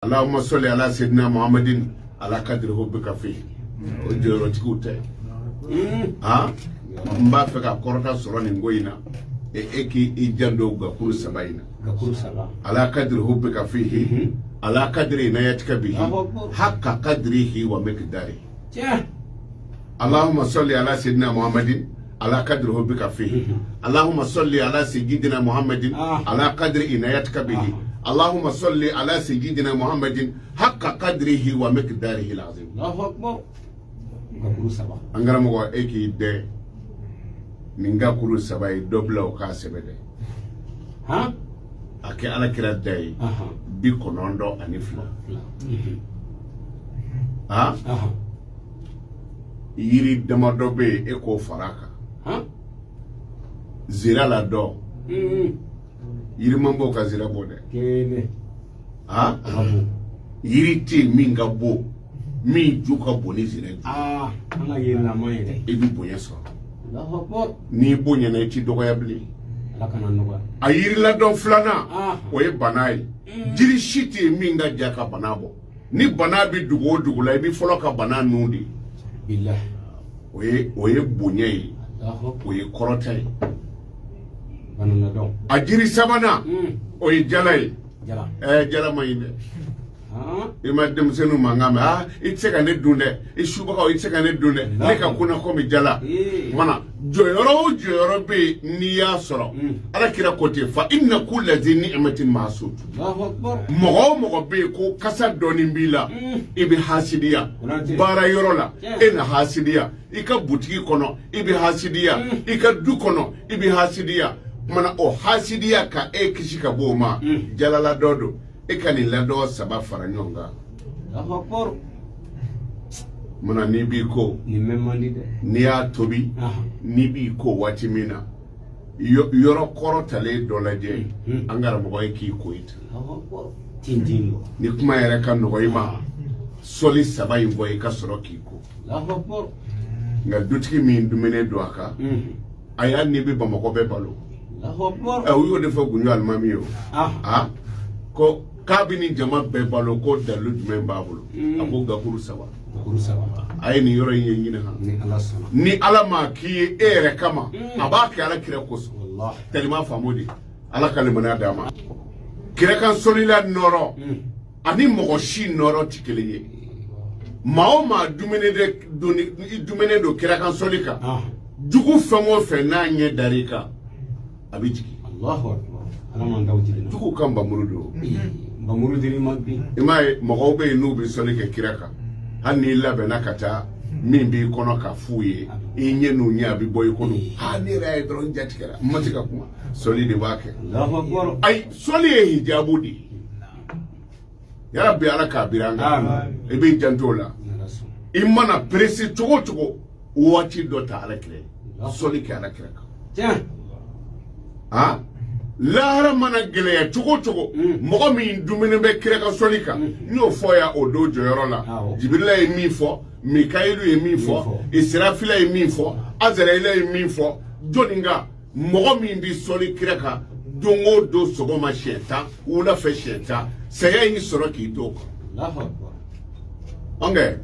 Allahumma salli ala sayyidina Muhammadin ala kadri hubbika fi o jɔyɔrɔtigiw tɛ han n b'a fɛ ka kɔrɔta sɔrɔ nin ko in na e k'i janto gakuru saba in na gakuru saba ala kadri hubbika fihi ala kadri inayatika bihi hakka kadrihi wa miqdari tiɲɛ Allahumma salli ala sayyidina Muhammadin ala kadri hubbika fihi Allahumma salli ala sayyidina Muhammadin ala kadri inayatika bihi Allahumma salli ala sayyidina Muhammadin hakka kadrihi wa miqdarihi alazim Allahu akbar gakuru saba an karamɔgɔ e k'i dɛ nin gakuru saba ye dɔ bila o k'a sɛbɛn dɛ han a kɛ ala kira da ye 92 han yiri damadɔ bɛ yen e k'o fara a kan zira la dɔ yiriman b'o ka zira bɔ dɛ han yiri tɛ yen min ka bon min ju ka bon ni zira ju i bɛ bonya sɔrɔ n'i bonyana i ti dɔgɔya bilen a yiriladɔn filanan o ye bana ye jiri si tɛ yen min ka ja ka bana bɔ ni bana bɛ dugu o dugu la i bɛ fɔlɔ ka bana nun de o ye bonya ye o ye kɔrɔta ye a jiri sabanan o ye jala ye ɛɛ jala man ɲi dɛ i ma denmisɛnninw mankan mɛn aa i tɛ se ka ne dun dɛ i subagaw i tɛ se ka ne dun dɛ ne ka kunna komi jala mana jɔyɔrɔ o jɔyɔrɔ bɛ yen n'i y'a sɔrɔ ala kira ko ten fa inna kulla zi ni'matin mahsud mɔgɔ o mɔgɔ bɛ yen ko kasa dɔɔnin b'i la i bɛ hasidiya baara yɔrɔ la e na hasidiya i ka butigi kɔnɔ i bɛ hasidiya i ka du kɔnɔ i bɛ hasidiya kumana o hasidiya ka e kisi ka bɔ o ma jalala dɔ don e ka nin ladɔn saba fara ɲɔgɔn kan munna n'i b'i ko n'i y'a tobi n'i b'i ko waati min na yɔrɔ kɔrɔtalen dɔ lajɛ an karamɔgɔ ye k'i ko i ten ni kuma yɛrɛ ka nɔgɔ i ma sɔli saba in bɔ i ka sɔrɔ k'i ko nka dutigi min dumuni don a kan a y'a n'i bɛ bamakɔ bɛɛ balo ɛ u y'o de fɔ gundo alimami ye o a ko k'a bɛ nin jama bɛɛ balo ko dalilu jumɛn b'a bolo a ko gakuru saba a ye nin yɔrɔ in ɲɛɲini han ni ala ma k'i ye e yɛrɛ kama a b'a kɛ ala kira kosɔn tɛlima faamu de ala ka limaniya d'a ma kira kan sɔlila nɔrɔ ani mɔgɔ si nɔrɔ tɛ kelen ye maa o maa dumuni don kira kan sɔli kan jugu fɛn o fɛn n'a ɲɛ dar'i kan a bɛ jigin jugu kan npanmuru don i m'a ye mɔgɔw bɛ yen n'u bɛ sɔli kɛ kira kan hali n'i labɛnna ka taa min b'i kɔnɔ ka f'u ye i ɲɛ n'u ɲɛ a bɛ bɔ i kɔnɔ aa ne yɛrɛ y'a ye dɔrɔn n ja tigɛra n ma se ka kuma sɔli de b'a kɛ ayi sɔli ye hijabu de ye yarabi ala k'a biri an kan i b'i janto o la i mana pressé cogo o cogo waati dɔ ta ala kira ye sɔli kɛ ala kira kan a lahara mana gɛlɛya cogo o cogo mɔgɔ min dumuni bɛ kira ka sɔli kan n y'o fɔ yan o don jɔyɔrɔ la jibirila ye min fɔ mikayilu ye min fɔ isirafila ye min fɔ azarayila ye min fɔ jɔnni kan mɔgɔ min bɛ sɔli kira kan don o don sɔgɔma siɲɛ 10 wula fɛ siɲɛ 10 saya y'i sɔrɔ k'i to o kan ɔnkɛ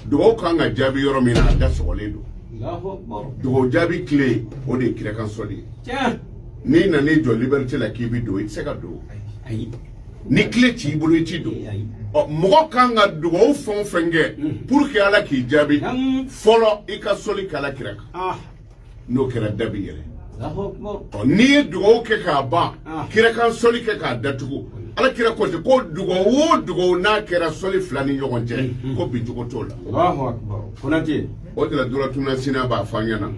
dugawu kan ka jaabi yɔrɔ min na a da sɔgɔlen don dugawu jaabi tile o de ye kira kan sɔli ye n'i nan'i jɔ liberté la k'i bɛ don i tɛ se ka don ni tile t'i bolo i ti don ɔ mɔgɔ kan ka dugawu fɛn o fɛn kɛ pour que ala k'i jaabi fɔlɔ i ka sɔli kɛ ala kira kan n'o kɛra da bi yɛlɛ ɔ n'i ye dugawu kɛ k'a ban kira kan sɔli kɛ k'a datugu ala kira ko ten ko dugawu o dugawu n'a kɛra sɔli fila ni ɲɔgɔn cɛ ko bincogo t'o la o de la duratuna sina b'a fɔ an ɲɛna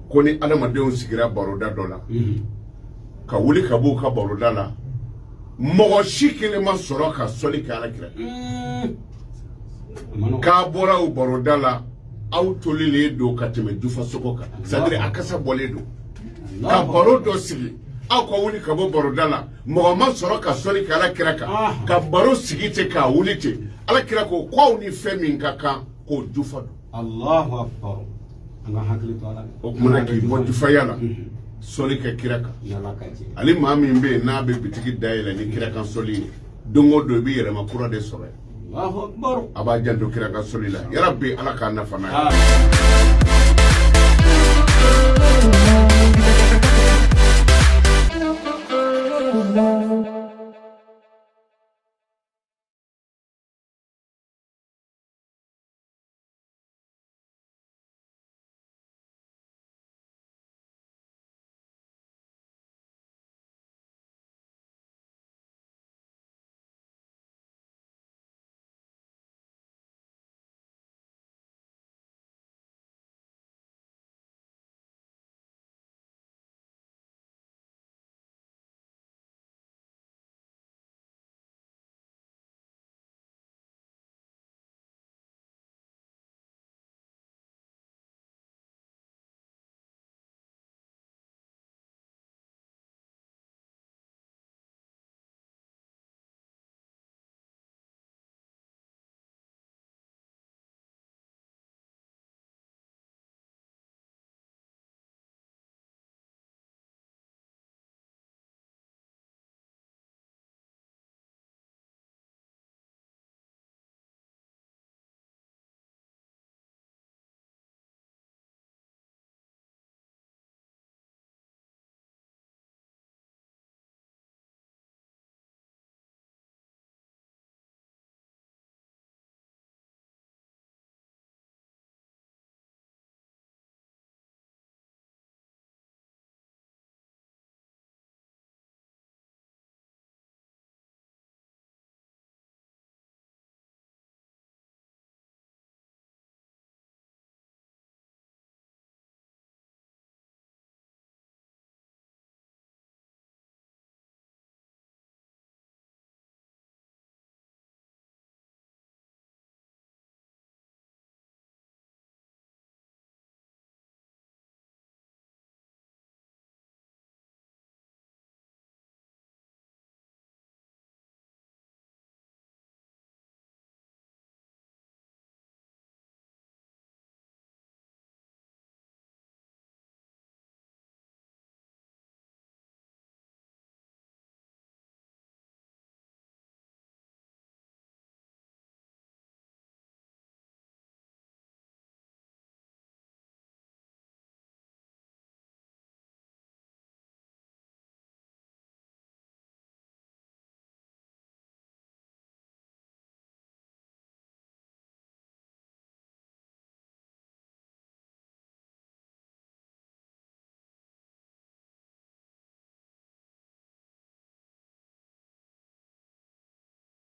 ko ni adamadenw sigira baroda dɔ la ka wuli ka b'u ka baroda la mɔgɔ si kelen ma sɔrɔ ka sɔli kɛ ala kira k'a bɔra o baroda la aw tolilen don ka tɛmɛ jufa sogo kan c'est à dire a kasa bɔlen don ka baro dɔ sigi aw ka wuli ka bɔ baroda la mɔgɔ ma sɔrɔ ka sɔli kɛ ala kira kan ka baro sigi ten k'a wuli ten ala kira ko k'aw ni fɛn min ka kan k'o jufa don Allahu akbar an ka hakili to a la o kumana k'i bɔ jufaya la sɔli kɛ kira kan ni Ala ka jɛ ale maa min bɛ yen n'a bɛ bitigi dayɛlɛ ni kira kan sɔli ye Don o don i bɛ yɛlɛma kura de sɔrɔ yen. Allahu akbar. A b'a janto kira ka sɔli la, yarabi, Ala k'a nafa n'a ye. Ah.